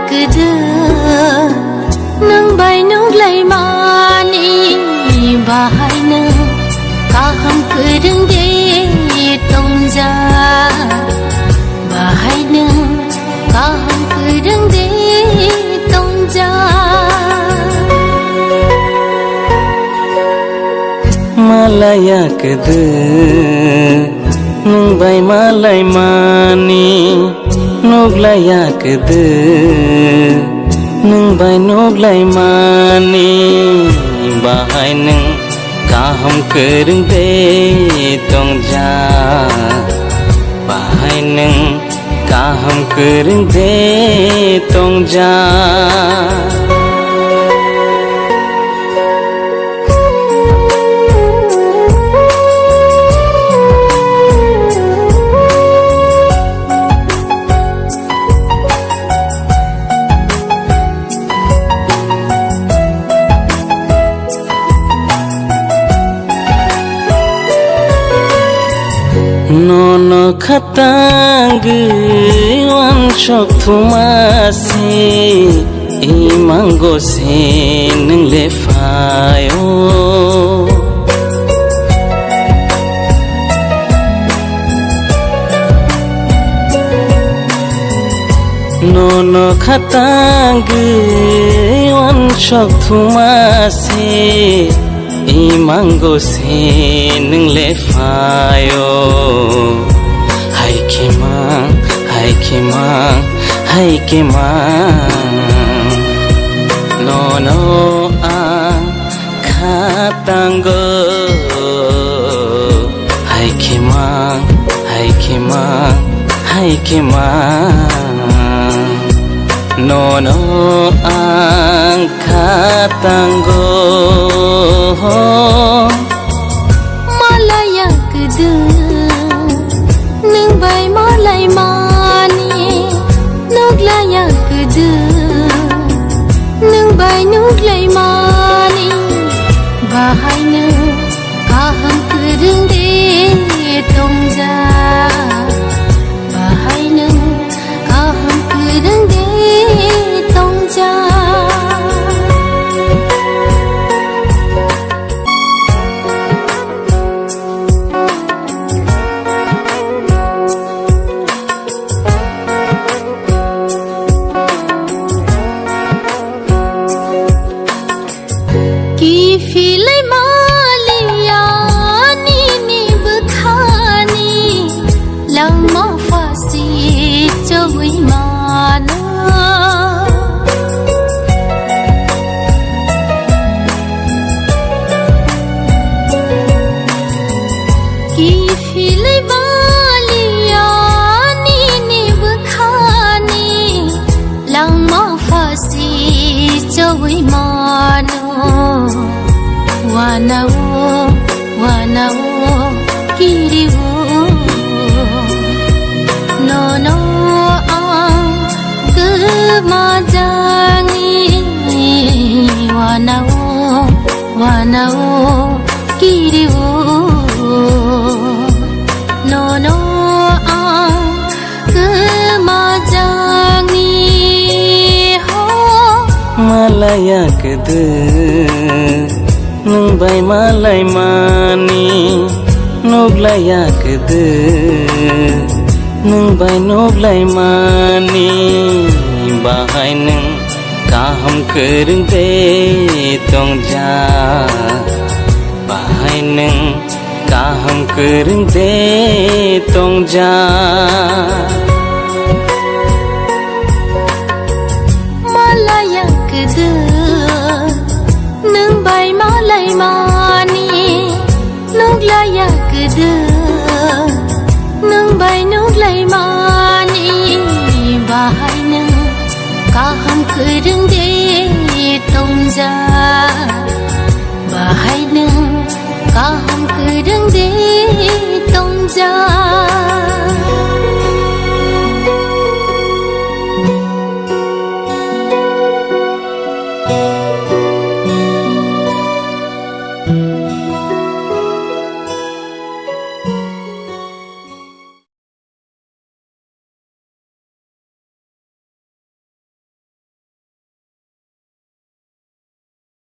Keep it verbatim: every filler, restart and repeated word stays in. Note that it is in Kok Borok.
Kwdwk nwng bai nuklaimani bahai nwng kaham kwrwng de tongjak, bahai nwng kaham kwrwng de tongjak. Malaya kwdwk nwng bai malaimani, nuklaya kwdwk nwng bai nuklaimani, bahai nwng kaham kwrwng de tongjak, bahai nwng kaham kwrwng de tongjak. Nono khatangwi uansuk thuma se, imango se nwng le phaio. Nono khatangwi uansuk thuma se, imango se nwng le phaio. Hai khe mang, hai khe mang, hai khe mang, nono ang khatango. Hai khe mang, hai khe mang, hai khe mang, nono ang khatango. Malaya kwdwk nwng bai malaimani, nuklaya kwdwk nwng bai nuklaimani, bahai nwng kaham kwrwng de tongjak, bahai nwng kaham kwrwng de tongjak. Kiphilwi maliya nini bwkhani langma phasi chogwi mano. Kiphilwi maliya nini bwkhani langma phasi chogwi mano. Wanao, wanao, kiriwo, nono ang kwmajangni. Wanao, wanao, kiriwo, nono ang kwmajangni ho. Malaya kwdwk nwng bai malaimani, nuklaya kwdwk nwng bai nuklaimani, bahai nwng kaham kwrwng de tongjak, bahai nwng kaham kwrwng de tongjak. Malaya kwdwk nwng bai malaimani, nuklaya kwdwk nwng bai nuklaimani, bahai nwng kaham kwrwng de tongjak, bahai nwng kaham kwrwng de tongjak.